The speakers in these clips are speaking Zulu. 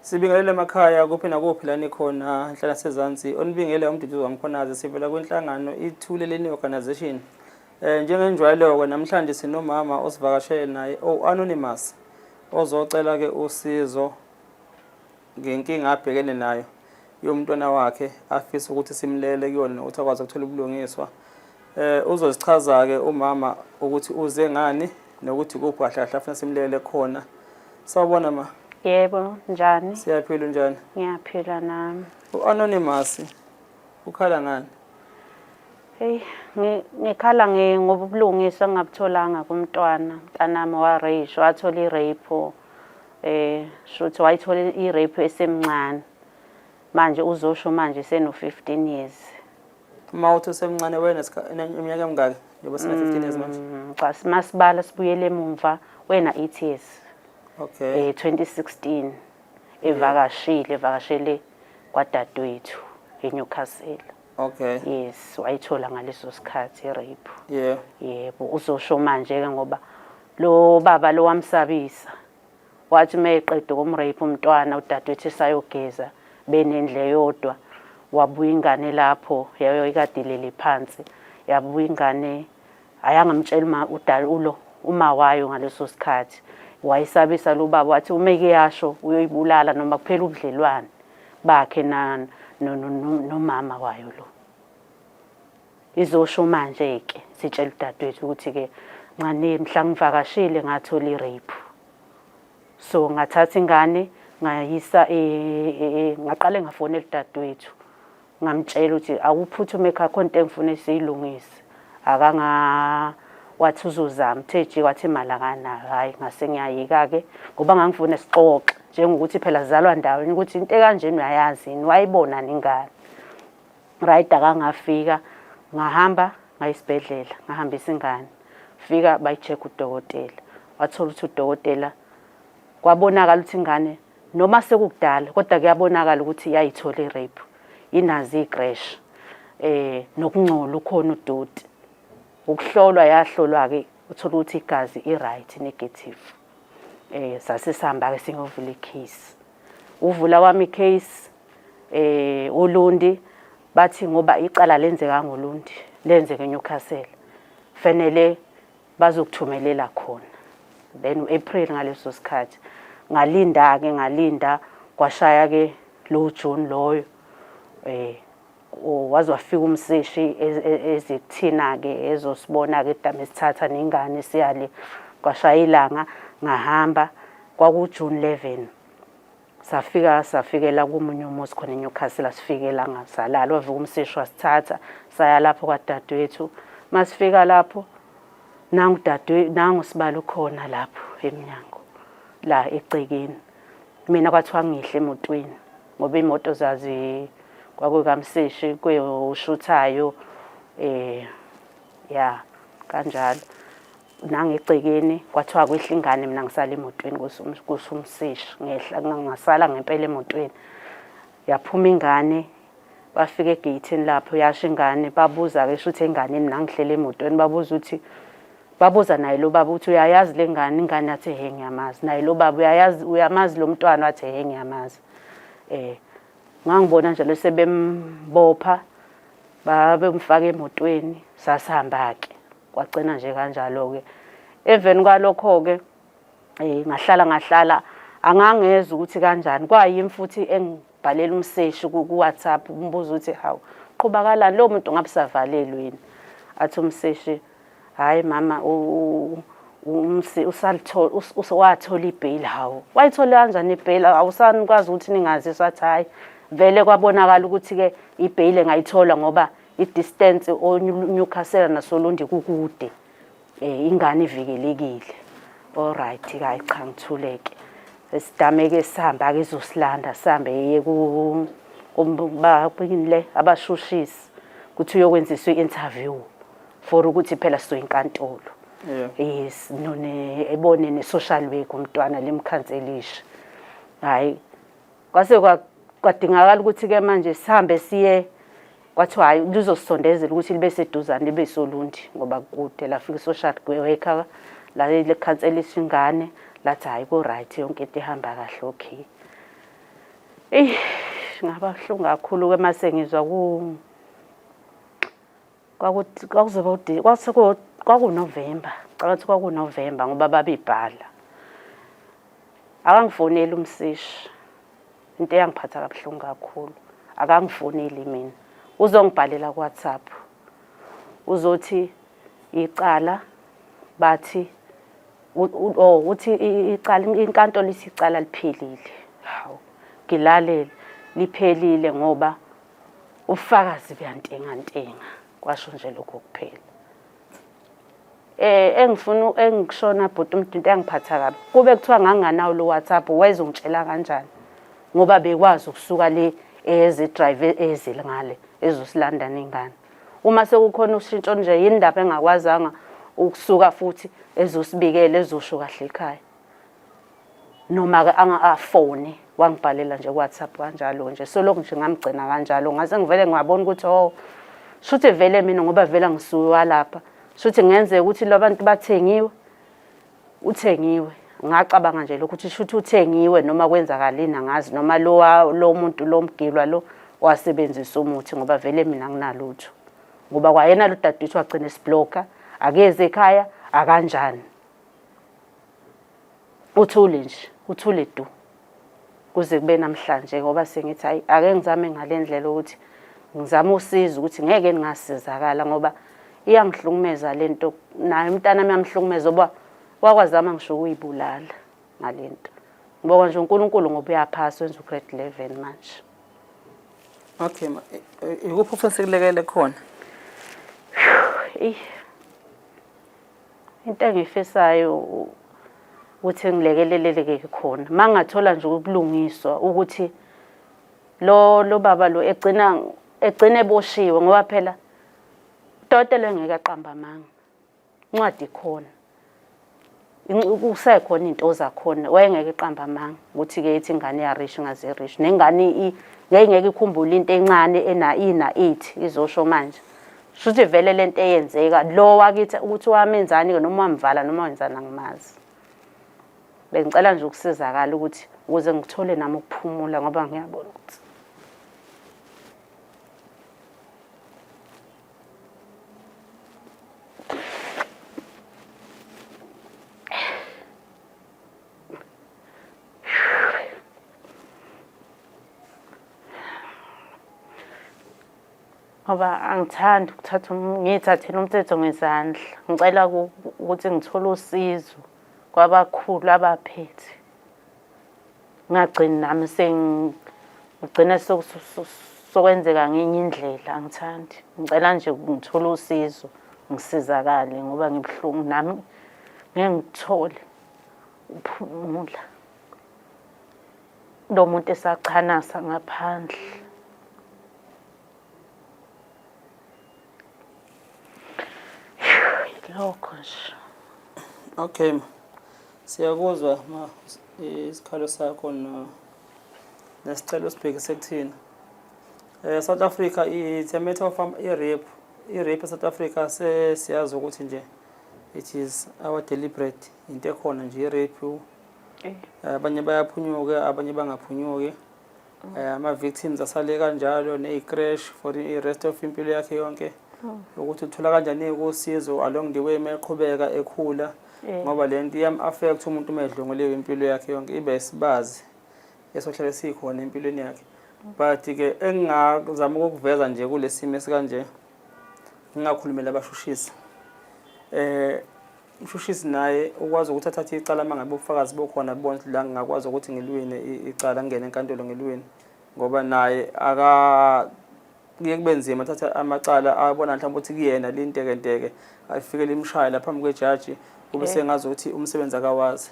Sibingelele emakhaya kuphi nakuphi la nikhona nhlala sezansi onibingele uMduduzi waMkhwanazi sivela kwinhlangano iThuleleni Organization. Njengenjwayelo-ke namhlanje sinomama osivakashele naye o-anonymous ozocela ke usizo ngenkinga abhekene nayo yomntwana wakhe afisa ukuthi simlele kuyona nokuthi akwazi ukuthola ubulungiswa. Uzozichaza-ke umama ukuthi uze ngani nokuthi kuphi kahle kahle afuna simlele khona. Sawubona ma. Yebo, njani? Siyaphila, unjani? Ngiyaphila nami. U-anonymous ukhala ngani? Hey, ngikhala ngoba ubulungiswa ngingabutholanga kumntwana. Mntanami wa-rape, wathola i-rape. Shuthi wayithola i-rape esemncane. Manje uzosho manje seno 15 years. Uma uthi usemncane wena iminyaka emingaki? Njengoba sina 15 years manje. Cha, masibala sibuyele emumva wena 8 years. 2016 evakashile, evakashele kwadadewethu eNewcastle. Yes, wayithola ngaleso sikhathi i-rape. Yebo, uzosho manje ke ngoba lo baba lo wamsabisa. Wathi uma eqeda ukumrape umntwana udadewethu esayogeza benendle yodwa, wabuya ingane lapho yayo ikade ilele phansi. Yabuya ingane ayangamtshela uma ulo uma wayo ngaleso sikhathi. Wayisabisa lo baba wathi uma eke yasho uyoyibulala noma kuphela ubudlelwane bakhe na nomama wayo lo. Izosho manje ke sitshela udadewethu ukuthi ke ncane mhla ngivakashile ngathola i-rape. So ngathatha ingane ngayisa ngaqale ngafonela udadewethu ngamtshela ukuthi awuphuthume ekhaya khona into engifuna siyilungise. Akanga wathi uzozama, uthe jiki wathi imali akanayo. Hhayi, ngase ngiyayeka-ke ngoba ngangifuna sixoxe njengokuthi phela sizalwa ndawonye ukuthi into ekanjena uyayazi yini, wayibona nengane. Right, akangafika ngahamba ngayisibhedlela ngahambisa ingane. Fika bayi-check udokotela, wathola ukuthi udokotela kwabonakala ukuthi ingane noma sekukudala kodwa kuyabonakala ukuthi yayithola i-rape, inazo iy'crash nokungcola ukhona udoti. Ukuhlolwa yahlolwa-ke uthola ukuthi igazi i-right negative. Sase sihamba-ke siyovula i-case. Uvula kwami i-case uLundi bathi ngoba icala lenzeka ngoLundi lenzeke eNewcastle fanele bazokuthumelela khona. Then uApril ngaleso sikhathi ngalinda ke, ngalinda kwashaya ke lo June loyo, waze wafika umseshi ezikuthina ke ezosibona ke dame sithatha nengane siyale. Kwashaya ilanga ngahamba, kwaku June 11. Safika safikela komunye umuzi khona eNewcastle, asifikela ngasalala, wavuka umseshi wasithatha saya lapho kwadadewethu. Masifika lapho nangu dadwe nangu sibalo khona lapho emnyango la egcekeni. Mina kwathiwa ngihle emotweni ngoba imoto zazi kwakukamseshi kweyoshuthayo ya kanjalo. Nangegcekeni kwathiwa kwehla ingane, mina ngisala emotweni kusho umseshi, ngehla ngasala ngempela emotweni. Yaphuma ingane, bafika egeyithini lapho yasho ingane, babuza-ke shuthi enganeni mina ngihlele emotweni, babuza ukuthi babuza naye lo baba ukuthi uyayazi le ngane, ingane yathi he ngiyamazi, naye lo baba uyayazi uyamazi lo mntwana, wathi he ngiyamazi. Ngangibona njalo sebembopha babemfaka emotweni, sasihamba-ke kwagcina nje kanjalo-ke. Emveni kwalokho-ke ngahlala ngahlala angangezwa ukuthi kanjani, kwayimi futhi engibhalela umseshi ku-WhatsApp umbuzo ukuthi hawu qhubakalani lo muntu ngabe usavalelwe yini. Athi umseshi hhayi mama wathola ibheyili. Hawu wayithola kanjani ibheyili, awusanikwazi ukuthi ningaziswa? Athi hhayi vele kwabonakala ukuthi-ke ibheyili engayithola ngoba i-distance oNewcastle nasoLundi kukude, ingane ivikelekile. Alright, hayi cha ngithuleke. Esidameke sihamba ke izosilanda sihambe eye ku le abashushisi ukuthi uyokwenziswa i-interview for ukuthi phela sizoyinkantolo. Yes, none ebone ne-social work umntwana limkhanselisha. Hayi kwase kwadingakala ukuthi ke manje sihambe siye, kwathiwa hhayi lizosondezela ukuthi libe seduzane libe soLundi ngoba kude. Lafika i-social worker la lekhanselisha ingane, lathi hhayi ku-right yonke into ihamba kahle, okay. Eyi, ngaba buhlungu kakhulu-ke uma sengizwa ku kwakuthi kwakuzoba kwase kwakuNovemba, ngicabanga ukuthi kwakuNovemba ngoba babebhala. Akangifoneli umsishi, into eyangiphatha kabuhlungu kakhulu, akangifoneli mina. Uzongibhalela ku-WhatsApp, uzothi icala bathi oh uthi icala inkantolo ithi icala liphelile. Hawu, ngilalele liphelile ngoba ubufakazi buyantengantenga, kwasho nje lokho kuphela. Eh engifuna engikushona bhuti umuntu into engiphatha kabi. Kube kuthiwa nganganawo lo WhatsApp wayezongitshela kanjani? Ngoba bekwazi ukusuka le eze drive ezile ngale ezosilanda nengane. Uma sekukhona ushintsho nje yini ndaba engakwazanga ukusuka futhi ezosibikela ezosho kahle ekhaya. Noma-ke afone wangibhalela nje ku-WhatsApp kanjalo nje so lokhu nje ngamgcina kanjalo ngase ngivele ngingabona ukuthi oh shuthi vele mina ngoba vele ngisuke walapha shuthi ngenzeka ukuthi labantu bathengiwe uthengiwe ngacabanga nje lokhu ukuthi shuthi uthengiwe noma kwenzakalini angazi noma lo lo muntu lo mgilwa lo wasebenzisa umuthi ngoba vele mina nginalutho ngoba kwayena lo dadewethu wagcina esiblocker akeze ekhaya akanjani uthule nje uthule du kuze kube namhlanje ngoba sengithi hayi ake ngizame ngale ndlela ukuthi ngizame usizo ukuthi ngeke ningasizakala ngoba iyangihlukumeza lento naye umntana wami yamhlukumeza ngoba wakwazama ngisho ukuyibulala ngalento ngibonga nje uNkulunkulu ngoba uyaphasa wenza ugrade 11 manje. Okay ma, ikuphi ofuna sikulekele khona? Eyi. Into engiyifisayo ukuthi ngilekeleleke khona uma ngingathola nje ubulungiswa ukuthi lo lo baba lo egcina egcina eboshiwe ngoba phela udokotela engeke aqamba amanga incwadi ikhona kusekhona into zakhona wayengeke eqamba amanga ukuthi-ke ithi ingane iyarish ingaze irish nengane yayingeke ikhumbule into encane ena ina 8 izosho manje shuthi vele lento eyenzeka lo wakithi ukuthi wamenzani-ke noma wamvala noma wenzani angimazi bengicela nje ukusizakala ukuthi ukuze ngithole nami ukuphumula ngoba ngiyabona ukuthi Ngoba angithandi ukuthatha ngiyithathele umthetho ngezandla. Ngicela ukuthi ngithole usizo kwabakhulu abaphethe. Ngingagcini nami sengigcina sokwenzeka ngenye indlela, angithandi. Ngicela nje ngithole usizo ngisizakale ngoba ngibuhlungu nami ngeke ngikuthole ukuphumula. Lo muntu esachanasa ngaphandle. Lokho nje. Okay ma. Siyakuzwa ma isikhalo sakho no nesicelo sibhekise kuthina. Eh South Africa it's a matter of i-rape. I-rape eSouth Africa sesiyazi ukuthi nje it is our deliberate into ekhona nje i-rape. Eh. Abanye bayaphunyuka abanye bangaphunyuki. Eh, ama-victims asale kanjalo neyi-crash for i-rest of impilo yakhe yonke ukuthi uthola kanjani usizo along the way uma eqhubeka ekhula ngoba le nto iyam-affect umuntu uma edlwenguliwe impilo yakhe yonke ibe isibazi esohlale sikhona empilweni yakhe but-ke engingazama ukukuveza nje kule simo esikanje ngingakhulumeli abashushisi eh umshushisi naye ukwazi ukuthi athathe icala uma ngabe ubufakazi bukhona kubona ukuthi la ngingakwazi ukuthi ngilwine icala ngingene enkantolo ngilwine ngoba naye aka kuye kube nzima athathe amacala abona mhlawumbe ukuthi kuyena lintekenteke afike limshaye lapha phambi kwejaji kube sengazi ukuthi umsebenzi akawazi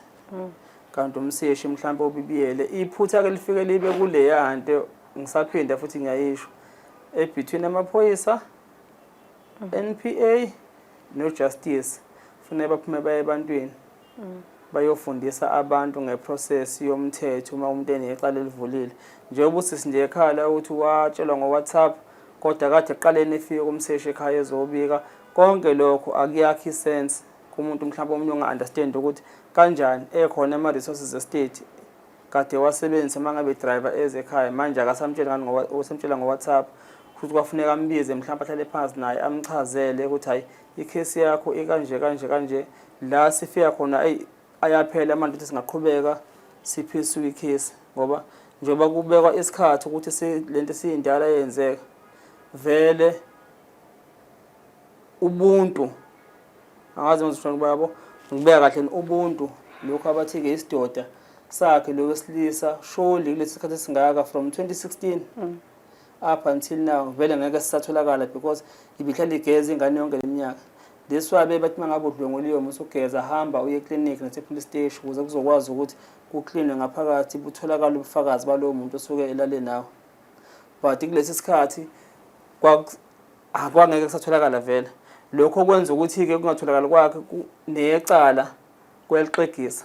kanti umseshi mhlawumbe obibiyele iphutha-ke lifike libe kuleya nto ngisaphinda futhi ngiyayisho ebetween amaphoyisa NPA no justice funeka baphume baye ebantwini bayofundisa abantu ngeprocess yomthetho uma umuntu enecala elivulile njengoba usisi nje ekhala ukuthi watshelwa ngo-WhatsApp kodwa kade ekuqaleni efike kumseshi ekhaya ezobika konke lokho akuyakhi sense kumuntu mhlawumbe omunye onga-understand ukuthi kanjani ekhona ama-resources estate. kade wasebenzisa uma ngabe driver eze ekhaya, manje akasamtsheli ngani ngoba usemtshela ngo-WhatsApp. Futhi kwafuneka ambize mhlawumbe ahlale phansi naye amchazele ukuthi hayi, ikhesi yakho ikanje kanje kanje, la sifika khona eyi ayaphela manje ukuthi singaqhubeka siphisuke ikhesi, ngoba njengoba kubekwa isikhathi ukuthi lento esiyindala yenzeka vele ubuntu angazi ngizofuna babo ngibeka kahle ubuntu lokhu abathi-ke isidoda sakhe lo wesilisa surely kulesi sikhathi esingaka from 2016 up until now vele ngeke sisatholakala because ibihlala igeza ingane yonke leminyaka. This why bebathi uma ngabe udlwenguliwe musugeza hamba uye eklinikhi nase-police station ukuze kuzokwazi ukuthi kuklinwe ngaphakathi butholakale ubufakazi balowo muntu osuke elale nawe. But kulesi sikhathi kwangeke kusatholakala vele. Lokho kwenza ukuthi-ke kungatholakali kwakhe necala kuyalixegisa,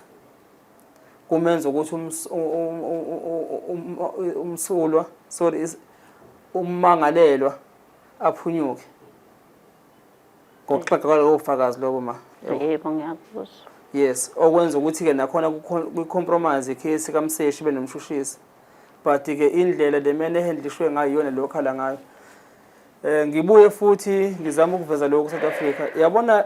kumenza ukuthi umsulwa, sorry, ummangalelwa aphunyuke ngokuxega kwalowo fakazi lobo ma. Yebo, ngiyakuzwa. Yes, okwenza ukuthi-ke nakhona kwi-compromise ikhesi kamseshi benomshushisi, but-ke indlela le mene ehandlishwe ngayo iyona lo khala ngayo. Ngibuye futhi ngizama ukuveza lokhu South Africa. Yabona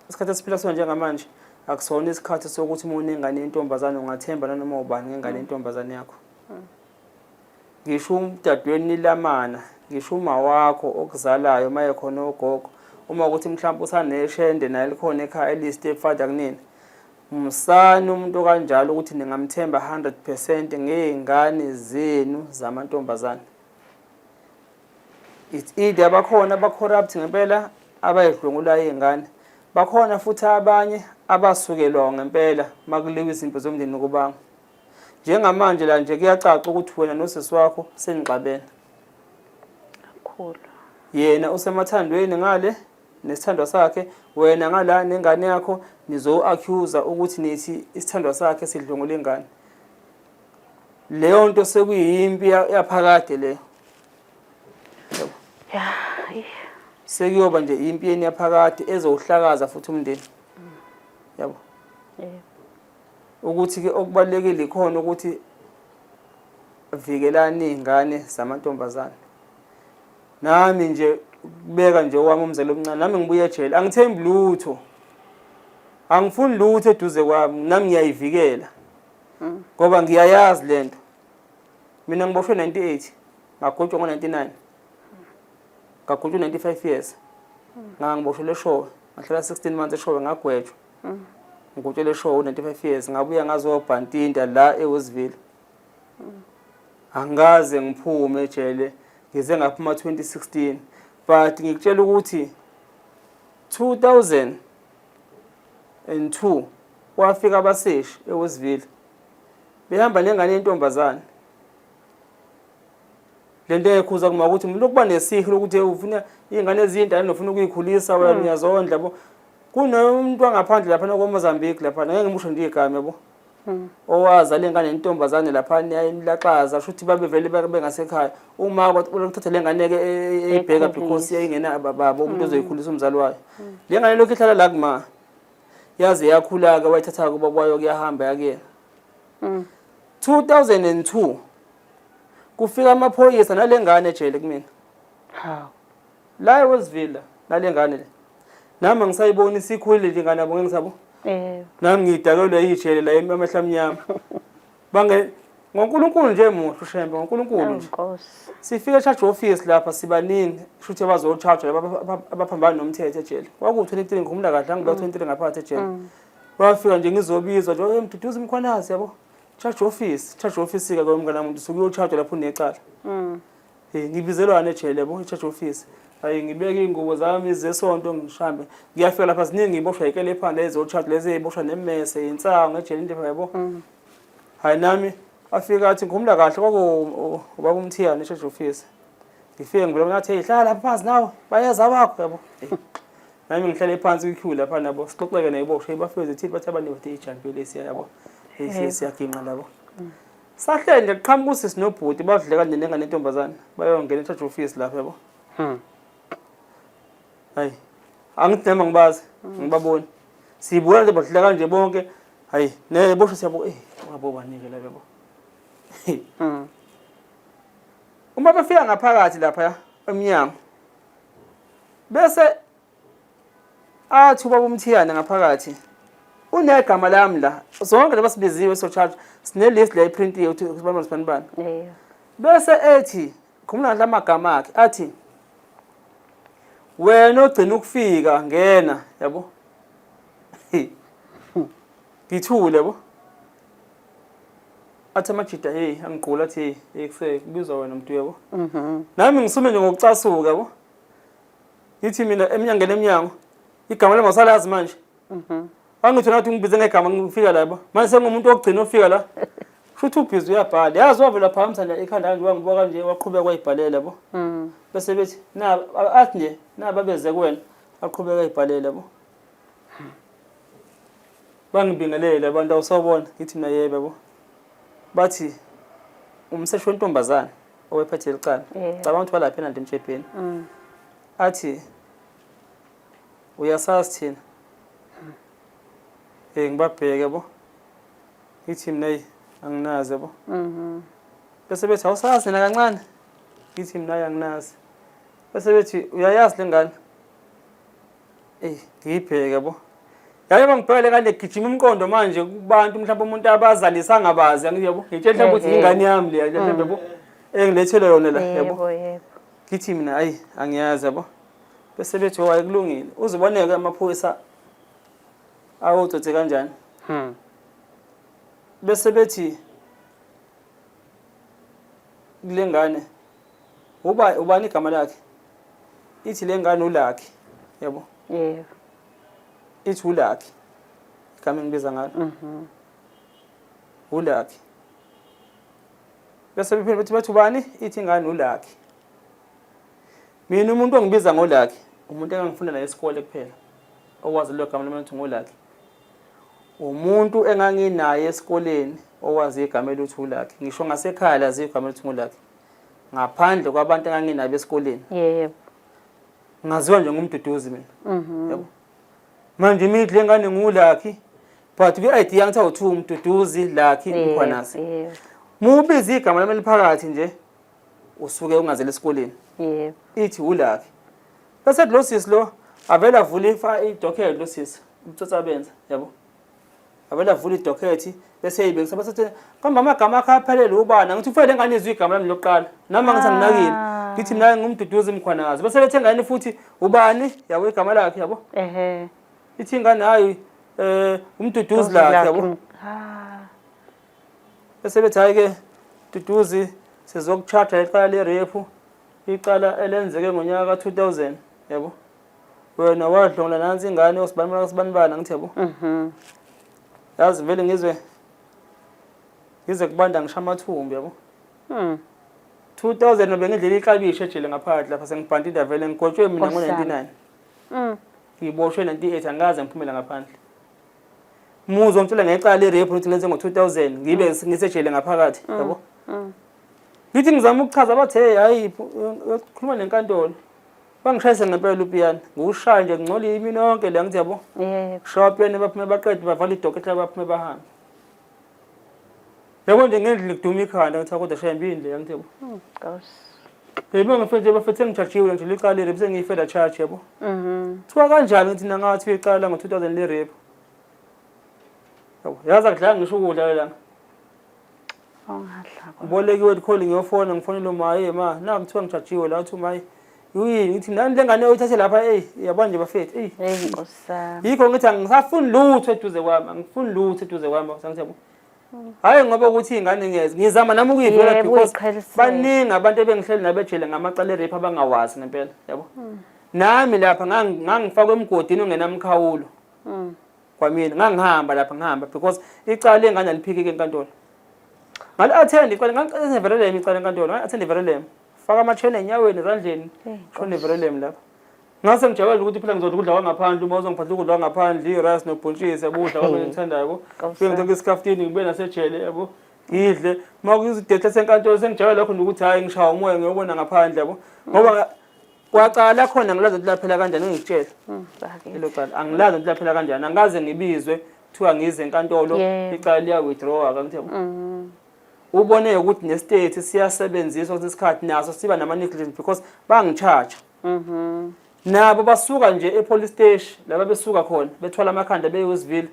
isikhathi esiphila sona njengamanje akusona isikhathi sokuthi uma unengane yentombazane ungathemba nanoma ubani ngengane yentombazane yakho. Ngisho udadewenu nilamana, ngisho uma wakho okuzalayo maye khona ogogo, uma ukuthi mhlawumbe usaneshende naye likhona ekhaya eli-stepfather kunina, musani umuntu okanjalo ukuthi ningamthemba 100% ngey'ngane zenu zamantombazane. It's either abakhona aba-corrupt ngempela abayidlwengulayo iy'ngane, bakhona futhi abanye abasukelwa ngempela makuliwa izinto zomndeni nokubanga. Njengamanje la nje kuyacaca ukuthi wena nosisi wakho senixabene kakhulu. Yena usemathandweni ngale nesithandwa sakhe, wena ngala nengane yakho nizo-accuse ukuthi nithi isithandwa sakhe sidlwengula ingane. Leyo nto sekuyimpi yaphakade leyo. Ya. Sekuyoba nje impi yeni yaphakade ezowuhlakaza futhi umndeni. Yabo. Yebo. Ukuthi ke okubalulekile ikhona ukuthi vikelani izingane zamantombazane. Nami nje kubeka nje owami umzali omncane, nami ngibuye ejele, angithembi lutho. Angifuni lutho eduze kwami, nami ngiyayivikela. Ngoba ngiyayazi lento. Mina ngiboshwe 98, ngagotshwa ngo-99. Ngagotshwa 95 years. Ngangiboshwe eShowe, ngahlala 16 months eShowe ngagwetshwa. Ngigotshwe eShowe 95 years, ngabuya ngazobhantinta la eWestville. Angikaze ngiphume ejele, ngize ngaphuma 2016. But ngikutshela ukuthi 2002 kwafika abaseshi eWestville behamba nengane yentombazane. Lento eyekhuza kuma ukuthi umuntu okuba nesihi lokuthi ufuna iy'ngane eziyindala nofuna ukuyikhulisa wena uyazondla yabo. Kunomuntu wangaphandle laphana kwaMozambique laphana, ngeke ngimusho nje igama yabo. Owazala ingane yentombazane laphana yayimlaxaza, sho ukuthi babevele bengasekhaya. Uma ukuthatha le ngane-ke eyibheka because yayingena baba umuntu ozoyikhulisa umzali wayo. Le ngane lokhu ihlala la kuma. Yaze yakhula-ke wayithatha kuba kwayo kuyahamba yakuyena. 2002 kufika amaphoyisa nale ngane ejele kumina. Hawu. La eWestville nale ngane le. Nami angisayiboni isikhulile le ngane yabo ngisabo. Yebo. Nami ngidakelwe ijele la amehlo amnyama. Bange ngoNkulunkulu nje muhle uShembe ngoNkulunkulu nje. Nkosi. Sifike e-charge office lapha sibaningi shuthi abazo-charge laba abaphambana nomthetho ejele. Kwaku-23 ngikhumula kahle angibeka 23 ngaphakathi ejele. Wafika nje ngizobizwa nje, "Hey Mduduzi Mkhwanazi yabo. Charge office, charge office ke mngane wami usuke uyo-charge lapho unecala." Hey ngibizelwana ejele yabo i-charge office. Hayi ngibeke iy'ngubo zami zesonto ngishambe. Ngiyafika lapha ziningi ngiboshwa ikele ephanda ezo-charge lezi ey'boshwa nemmese, insangu ejele into yabo. Hayi nami afika athi ngikhumula kahle kwaku ubaba uMthiyane e-charge office. Ngifike ngivele ngathi hey hlala lapha phansi nawe bayeza abakho yabo. Hey, nami ngihlale phansi kwi-queue lapha nabo sixoxeke nayiboshwe bafike zithini bathi abanye bathi ijampe lesiya yabo. Hey siyaginqa labo. Sahlele nje kuqhamuka usisi nobhuti badleka nje nengane yentombazane bayongena e-charge office lapha yabo. Hayi angithi nami angibazi ngibaboni. Sibukela nje badleka nje bonke. Hayi neboshwe siyabo eh Kwabo banike la bebo. Uma befika ngaphakathi lapha emnyango bese athi ubaba uMthiyane ngaphakathi unegama lami la, zonke laba sibiziwe so-charge sine-list la iprintiwe ukuthi sibani sibani bani. Bese ethi khumula kahle amagama akhe, athi wena ogcina ukufika ngena, yabo. Ngithule, yabo. Athi amajida, hey, angigqula, athi hey, hey, kuse kubizwa wena mntu, yabo. Nami ngisume nje ngokucasuka, yabo. Ngithi mina emnyangeni emnyango igama lami awusalazi manje. Angithi nathi ngibize ngegama ngifika la, yabo. Manje sengumuntu wokugcina ofika la. Futhi ubhizi uyabhala. Yazi wavela phakamisa nje ikhanda kanje, wangibuka kanje, waqhubeka wayibhalela, yabo. Bese bethi na athi nje na babeze kuwena, aqhubeka ayibhalela, yabo. Bangibingelele abantu, awusawubona, ngithi mina yebo, yabo. Bathi umseshi wentombazane owephethe licala. Cabanga ukuthi walapha enandi emtshebheni. Athi uyasazi thina. Eh, ngibabheke, yabo. Ngithi mina hey, anginazi, yabo. Bese bethi awusazi na kancane. Ngithi mina hayi, anginazi. Bese bethi uyayazi le ngane. Ey, ngiyibheke, yabo. Yaye bangibheka le ngane gijima umqondo manje kubantu mhlawumbe umuntu abazalisa angabazi, angithi yabo. Ngitshela mhlawumbe ukuthi ingane yami le, mhlawumbe, yabo. Engilethele yona la, yabo. Yebo, yebo. Ngithi mina hayi, angiyazi, yabo. Bese bethi hayi, kulungile. Uziboneke amaphoyisa awotsotsi kanjani. Bese bethi kule ngane uba ubani igama lakhe? Ithi le ngane uLucky, yabo. Ithi uLucky. Igama engibiza ngalo. ULucky. Bese bephinde bethi ubani? Ithi ingane uLucky. Mina umuntu ongibiza ngoLucky, umuntu engangifunda naye esikole kuphela. Owazi lelo gama lami ukuthi nguLucky. Umuntu enganginaye esikoleni owazi igama elithi uLucky. Ngisho ngasekhaya lazi igama elithi nguLucky. Ngaphandle kwabantu enganginabo esikoleni. Ngaziwa nje ngumduduzi mina. Yabo. Manje imithi lengane nguLucky. But kwi-ID yangithi awu-2 uMduduzi Lucky Mkhwanazi. Mubiza igama lami eliphakathi nje usuke ungazela esikoleni. Ithi uLucky. Bese lo sisi lo avela avula ifa idocket lo sisi ubutsotsi abenza, yabo. Avela avula idocket bese eyibekisa, bese ethi kambe amagama akhe aphelele ubani? Ngithi ufele ngane izwe igama lami lokuqala. Nami ngithi anginakile. Ngithi mina ngumduduzi Mkhwanazi. Bese bethe ngane futhi ubani? Yabo, igama lakhe, yabo. Ithi ingane hayi, umduduzi lakhe, yabo. Bese bethi hayi ke Duduzi, sizokucharge icala le-rape, icala elenzeke ngonyaka ka-2000, yabo. Wena wadlongola nansi ingane osibanibani sibanibani, angithi yabo. Yazi vele ngizwe ngize kubanda ngisho amathumbu, yabo. 2000 bengidlela iklabishi ejele ngaphakathi lapha, sengibhantida vele, ngigotshwe mina ngo-99. Ngiboshwe 98, angikaze ngiphumele ngaphandle. Muzwa ngitshela ngecala le-rape ukuthi lenze ngo-2000 ngibe ngisejele ngaphakathi, yabo. Ngithi ngizama ukuchaza, bathi hey, hayi, khuluma nenkantolo. Bangishayise ngempela upiyano. Ngiwushaya nje ngcola imini yonke le, ngithi yabo. Shaya upiyano, baphume baqede bavala idocket baphume bahambe. Yabo nje ngendlela kuduma ikhanda, ngithi kodwa shaya impini le, ngithi yabo. Nkosi. Yebo, ngifethe bafethe ngichajiwe nje licala le-rape, sengiyi-further charge, yabo. Kuthiwa kanjani ngithi nangathi icala ngo-2000 le-rape. Yabo, yazi akudlanga ngisho ukudla la. Ongadla. Ngibolekiwe likholi, ngiyofona, ngifonele uma, hey ma, na kuthiwa ngichajiwe la, uthi uma yini? Ngithi nani le ngane oyithathe lapha, hey, yabona nje bafethu, hey. Hey Nkosi yami. Yikho ngithi angisafuni lutho eduze kwami, angifuni lutho eduze kwami, ngithi yabo. Hayi ngoba ukuthi ingane ngiyezi, ngizama nami ukuyivela because baningi abantu ebengihleli nabo ejele ngamacala e-rape abangawazi ngempela, yabo. Nami lapha ngangifakwe emgodini ongenamkhawulo. Kwamina ngangihamba lapha ngihamba because icala lengane aliphikike enkantolo. Ngali-attend icala, ngangi-attend Verulam icala enkantolo, ngali-attend Verulam. Faka ama-chain enyaweni ezandleni, shone Verulam lapha. Ngase ngijabule ukuthi phela ngizodla ukudla kwangaphandle, uma uzongiphathela ukudla kwangaphandle, i-rice nobhontshisi, yabo, ukudla kwami engikuthandayo, yabo. Fike ngithoke isikhaftini ngibuye nasejele, yabo. Ngidle. Uma kuyizidethe senkantolo sengijabule lokho nokuthi hhayi ngishaya umoya ngiyobona ngaphandle, yabo. Ngoba kwacala khona ngilazi ukuthi laphela kanjani, ngikutshela. Lelo cala angilazi ukuthi laphela kanjani, angikaze ngibizwe. Kuthiwa ngize enkantolo, icala liya withdraw angithi. Ubone ukuthi ne-state siyasebenziswa kwesinye isikhathi, naso siba nama-negligence because bangi-charge. Nabo basuka nje e-police station laba besuka khona bethwala amakhanda beye-Westville.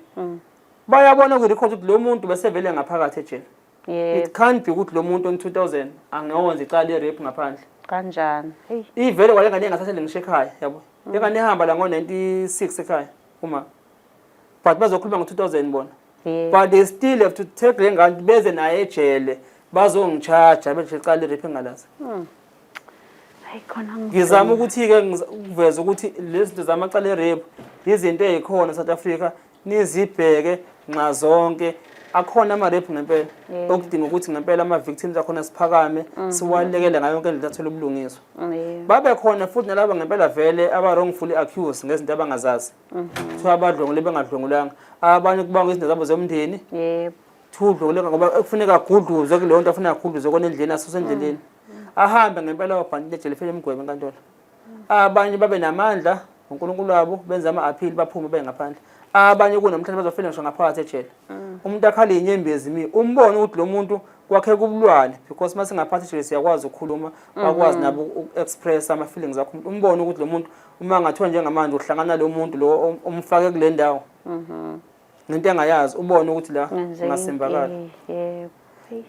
Bayabona kwi-record ukuthi lo muntu besevele ngaphakathi ejele. It can't be ukuthi lo muntu on 2000 angawenza icala le-rape ngaphandle. Kanjani? Hey. Ivele kwale ngane engathathele ngisho ekhaya, yabo. Lengane ihamba la ngo-96 ekhaya uma. But bazokhuluma ngo-2000 bona. But they still have to take le ngane beze naye ejele, bazongi-charge bethi icala le-rape engalazi. Hayi khona. Ngizama ukuthi-ke ukuveza ukuthi lezi zinto zamacala e-rape izinto ey'khona South Africa, nizibheke nxa zonke. Akhona ama-rape ngempela okudinga ukuthi ngempela ama-victims akhona siphakame siwalekele ngayo yonke indlela athole ubulungiswa. Babe khona futhi nalaba ngempela vele aba-wrongfully accused ngezinto abangazazi. Kuthiwa abadlwengule bengadlwengulanga. Abanye kubangwa izinto zabo zomndeni. Kuthiwa udlwengule ngoba kufuneka agudluzwe kuleyo nto, afuneka agudluzwe kona endleleni, asuswe endleleni. Ahambe ngempela wabhanti ejele, efike emgwebe enkantolo. Abanye babe namandla uNkulunkulu wabo, benze ama-appeal, baphume baye ngaphandle. Abanye kunamhlanje bazofela ngisho ngaphakathi ejele. Umuntu akhala iy'nyembezi mi umbone ukuthi lo muntu kwakhe kubulwane, because uma singaphathi ejele siyakwazi ukukhuluma, bakwazi nabo uku-express ama-feelings akho. Umuntu umbone ukuthi lo muntu uma ngathiwa njengamanje uhlangana nalo muntu lo omfake kule ndawo ngento engayazi, ubone ukuthi la ngasimbakala. Yebo. Hey.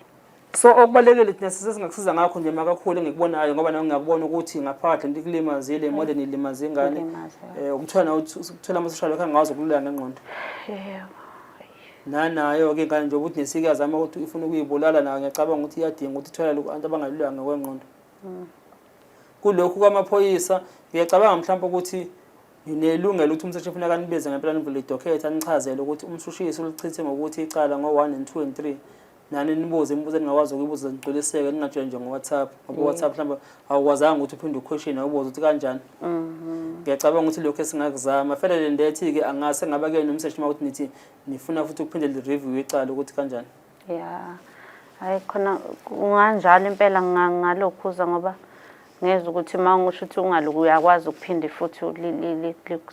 So okubalulekile thina sesingakusiza ngakho nje makakhulu engikubonayo, ngoba nawe ngiyakubona ukuthi ngaphakathi lento ikulimazile more than ilimaze ingane. Ilimaze. Ukuthola ukuthola ama-social worker angakwazi ukulula ngengqondo. Nanayo-ke ingane nje ukuthi nesike yazama ukuthi ifuna ukuyibulala, nayo ngiyacabanga ukuthi iyadinga ukuthi ithole abantu abangaluleka ngokwengqondo. Kulokhu kwamaphoyisa ngiyacabanga mhlawumbe ukuthi ninelungelo ukuthi umseshi kufuneka anibize ngempela, nivule idokhethi, anichazele ukuthi umshushisi ulichithe ngokuthi icala ngo-1 and 2 and 3, nani nibuze imibuzo eningakwazi ukuyibuza, nigculiseke, ningatsheli nje ngo-WhatsApp, ngoba u-WhatsApp mhlawumbe awukwazanga ukuthi uphinde u-question awubuze ukuthi kanjani. Ngiyacabanga ukuthi lokhu esingakuzama fele le ndethi-ke angase ngaba kuyena umseshi uma ukuthi nithi nifuna futhi ukuphinde li-review icala ukuthi kanjani. Ya. Hayi khona kunganjalo impela ngalokhuza, ngoba ngezwe ukuthi uma ngisho ukuthi ungaloku uyakwazi ukuphinde futhi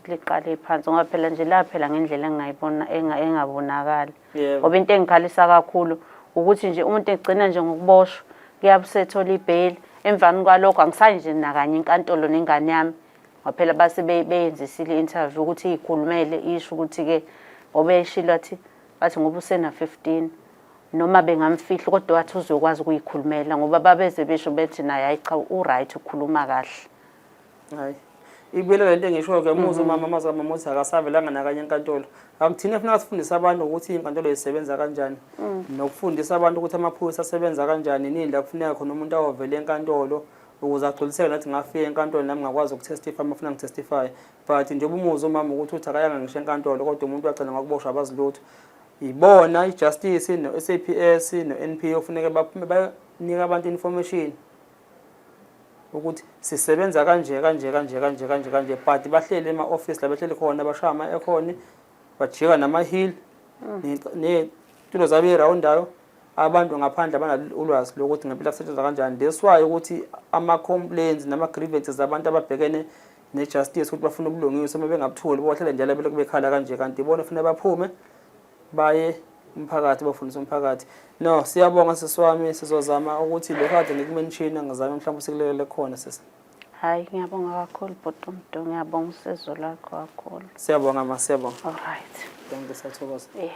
liqale phansi, ngoba phela nje la phela ngendlela engingayibona engabonakali. Ngoba into engikhalisa kakhulu ukuthi nje umuntu egcina nje ngokuboshwa kuyabe usethola ibheyili, emvani kwalokho angisayi nje nakanye inkantolo nengane yami, ngoba phela base beyenzisile i-interview ukuthi iyikhulumele isho ukuthi-ke ngoba eshilo athi bathi ngoba usena-15 noma bengamfihla kodwa wathi uzokwazi ukuyikhulumela, ngoba babeze besho bethi naye hayi cha u-right ukhuluma kahle. Hayi. Ibuyela lento engishoyo-ke, muze umama amazwi kamama uthi akasavelanga nakanye enkantolo. Akuthina funeka sifundise abantu ukuthi iy'nkantolo zisebenza kanjani. Nokufundisa abantu ukuthi amaphoyisa asebenza kanjani, nini la kufuneka khona umuntu ayovela enkantolo ukuze agculiseke nathi ngafika enkantolo nami ngakwazi uku-testify uma funa ngi-testify. But njengoba umuze umama ukuthi uthi akayanga ngisho enkantolo, kodwa umuntu wagcina ngokuboshwa abazi lutho. Ibona i-justice no-SAPS no-NPO kufuneka baphume banike abantu information ukuthi sisebenza kanje kanje kanje kanje kanje kanje, but bahleli ema-office la behleli khona, bashaya ama-aircon, bajika nama-heel ney'tulo zabo ey'rawundayo, abantu ngaphandle abanalo ulwazi lokuthi ngempela kusetshenzwa kanjani. That's why ukuthi ama-complaints nama-grievances abantu ababhekene ne-justice ukuthi bafuna ubulungiswa, uma bengabutholi bohlale njalo belokhu bekhala kanje, kanti ibona kufanele baphume baye umphakathi bafundise umphakathi. No, siyabonga sisi wami, sizozama ukuthi lokho kade ngiku-mentiona ngizame mhlawumbe sikulekele khona sisi. Hayi ngiyabonga kakhulu bhuti uMdu, ngiyabonga usizo lwakho kakhulu. Siyabonga ma, siyabonga. All right. Thank you, siyathokoza. Yeah.